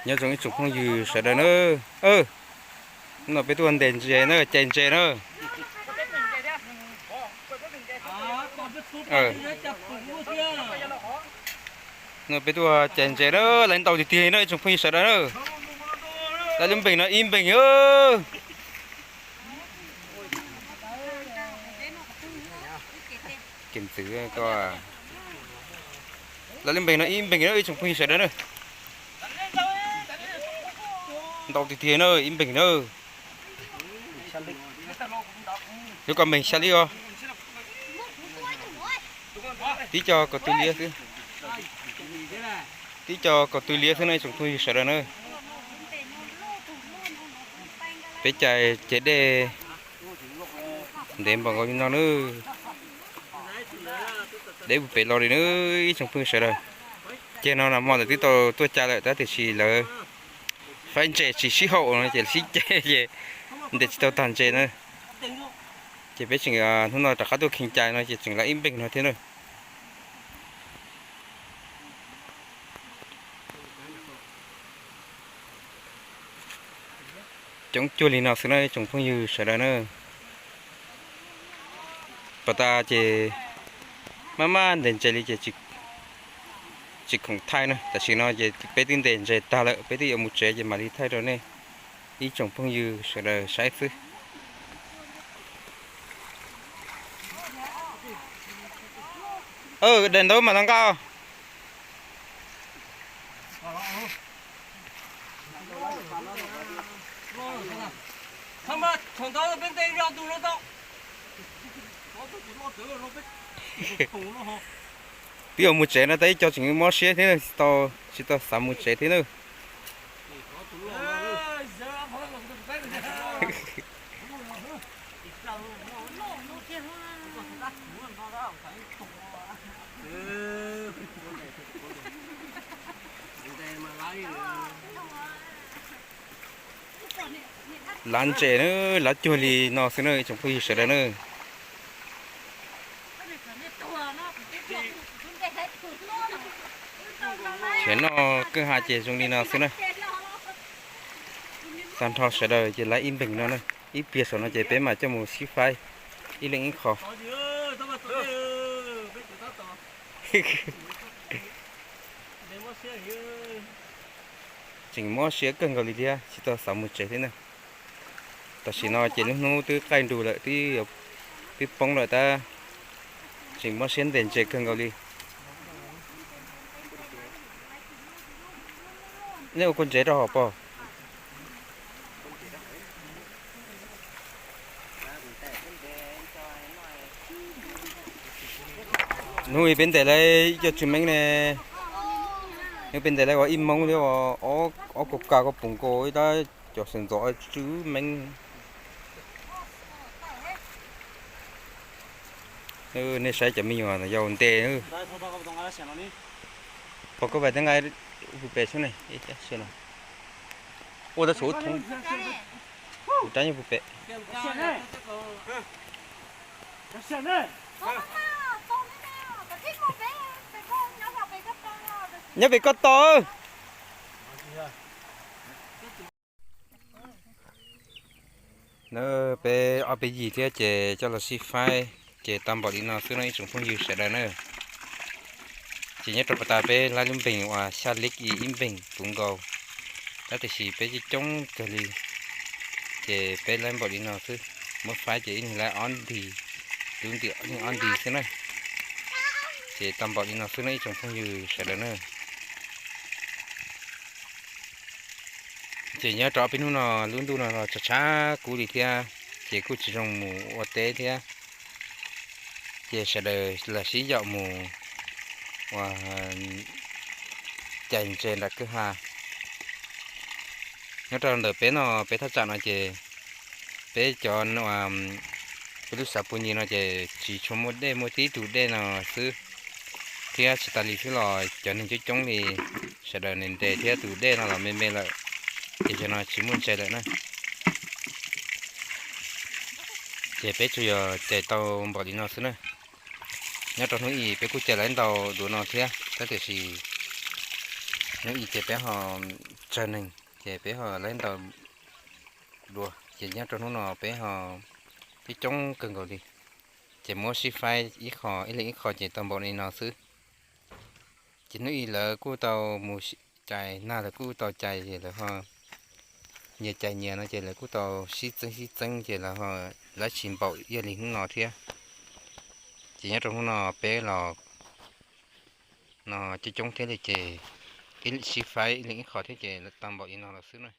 Nyob zoo ib tsoom phooj ywg sawv daws na. Hnub no peb tuaj ntes ntses na, cais ntses na. Hnub no peb tuaj cais ntses na, lawv ntau tiag tiag na ib tsoom phooj ywg sawv daws na. Lawv lub npeeg no ib npeeg. Kev ntxwv ko, lawv lub npeeg no ib npeeg na ib tsoom phooj ywg sawv daws na. Ntau tiag tiag na, ib npeeg na. Yuav kom npeeg xya lib os. Tib co kaus tw liab xwb. Tib co kaus tw liab xwb no ib tsoom phooj ywg sawv daws na. Peb cais ces dej ntev npaum nkaus li no na. Deb puag pem los li na ib tsoom phooj ywg sawv daws. Ceg no nag hmo lawv twb tau tuaj cais lawm tab tiam sis lawv faib ntses tsis sib haum no ces sib ceg ces ntes tsis tau tag ntses na. Ces peb tseem hnub no rov qab tuaj kheev cais no ces tseem lawv ib npeeg no thiab na. Coob cuag li no xwb na ib tsoom phooj ywg sawv daws na. Pas tas ces maj maj ntes ntses li ces tsis khoom thaij na. Tam sim no ces peb twb ntes ntses tag lawm, peb twb yuav mus tsev ces mam li thaij rau nej ib tsoom phooj ywg sawv daws saib xwb. Daim ntaub mas los nqa. Twb yuav mus tsev no tab ib co tseem mob siab thiab, tsis tau xav mus tsev thiab na. Lav ntses na, lav cuag li no xwb na ib tsoom phooj ywg sawv daws na. Ces noj kwj ha ces zoo li no xwb na. Tag nrho sawv daws ces lav ib npeeg no na, ib pliag saum no ces peb mam coj mus sib faib ib leeg ib qho. Tseem mob siab kawg nkaus li thiab tsis tau xav mus tsev thiab na. Tam sim no ces lub hnub twb qaij nrus lawm, twb poob lawm tab tseem mob siab ntes ntses kawg nkaus li. Nej ua kua ntsev rau hauv pob? Hnub ib peb ntes lawv ib co tsw meeb ne. Hnub peb ntes lawv ua ib moob thiab, ob kaus kas koj pum nkaus ib tab cov xwm ntxov tsw meeb. Nej saib cov me nyuam yau ntes. Pom koj vais teb nqa puag pem xwb ne. Ua tab tsum ub thoob, kuv rab nyob puag pem. Nyob pem koj tos. Na, peb ob peb yig thiab ces coj los sib faib ces tau npaum li no xwb no ib tsoom phooj ywg sawv daws na. Ces nyob rau pas tas peb laib lub npeeg uas xya lib ib npeeg puv nkaus, tab tiam sis peb coob coob kawg li ces peb laib npaum li no xwb. Muab faib ces ib leeg laib ob nti, lub nti ib leeg ob nti xwb na. Ces tau npaum li no xwb no ib tsoom phooj ywg sawv daws na. Ces nyob rau ob peb hnub no lub ntuj no los tshav tshav kub li thiab, ces kuj tsis zoo mus ua teb thiab. Ces sawv daws lam sib yaum mus ua cais ntses nram kwj ha. Nyob rau ntawm peb no, peb thaj tsam no ces peb cov, peb lub xav pus nyis no ces tsis tshua muaj dej, muaj tib tug dej no xwb, thiab tsis tas li xwb los cov neeg coob coob li sawv daws ntes ntes thiab tus dej no los me me lawm, ces zaum no tsis muaj ntses lawm na. Ces peb tsuas yog cais tau npaum li no xwb na. Nyob rau hnub ib peb kuj cais lawv ntau dua no thiab, tab tiam sis Hnub i ces peb ho tsawg neeg ces peb ho laib ntaus dua, ces nyob rau hnub no peb ho coob coob kawg nkaus li, ces muab sib faib ib qho ib leeg ib qho ces tau npaum li no xwb. Ces hnub i lawv kuj tau mus cais nag, lawv kuj tau cais ces lawv ho nyias cais nyias no ces lawv kuj tau sib txeeb sib txeeb ces lawv ho laib tsis npaum ib yam li hnub no thiab. Ces nyob rau hnub no peb los no coob coob thiab li ces ib sib faib ib leeg ib qho thiab ces tau npaum li no los xwb na.